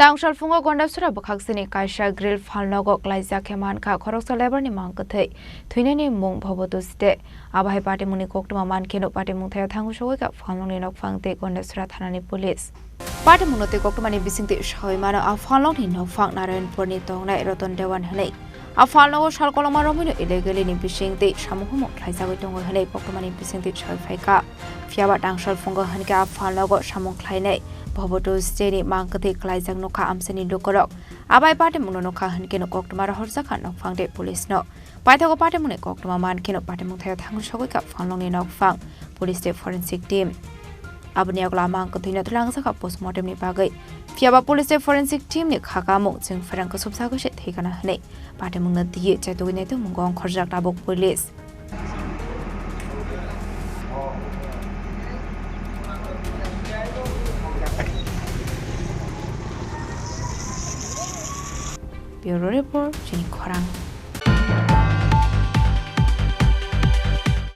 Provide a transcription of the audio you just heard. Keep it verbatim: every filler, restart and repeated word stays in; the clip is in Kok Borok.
Tangsalphungo Gondasura bwkhaksini kaisa grill phalnogo klaijak khe mankha khoroksa labour ni mang kwthwi thwinani mung Bhobo Tuesday. Abo hai patimungni koktwma mankheno patimung thaio thango sogwi kha phalnokni nokphang tei Gondasura thanani police. Patimungno tei koktwmani bisingtwi sawi mano a phalnokni nokphang Narayanpurni tongnai Ratan Dewan hwnwi. A phalnogo sal koloma romwino illegally ni bisingtwi samung humung khlaijagwi tongo hwnwi koktwmani bisingtwi sawi phaikha. Phiyaba tangsalphungo hwnkhe a phalnogo samung khlainai Bhobo Tuesday ni mang kwthwi klaijak nokha amchaini lukurok. Abai patimungno nokha hwnkhe no koktwma rohorjakha nokphang tei police no. Paithago patimungni koktwma mankheno patimung thaio thango sogwi kha phalnokni nokphang police tei forensic team. Aboni yagulo a mang kwthwino twlangjakha postmortem ni bagwi. Phiyaba police tei forensic team ni kha kamung chwng pherang kwsupjagwi se thwikana hwnwi patimungno diye chaitugwi naitukmungo ongkhorjak tabuk police. Bureau Report, Chini Khorang.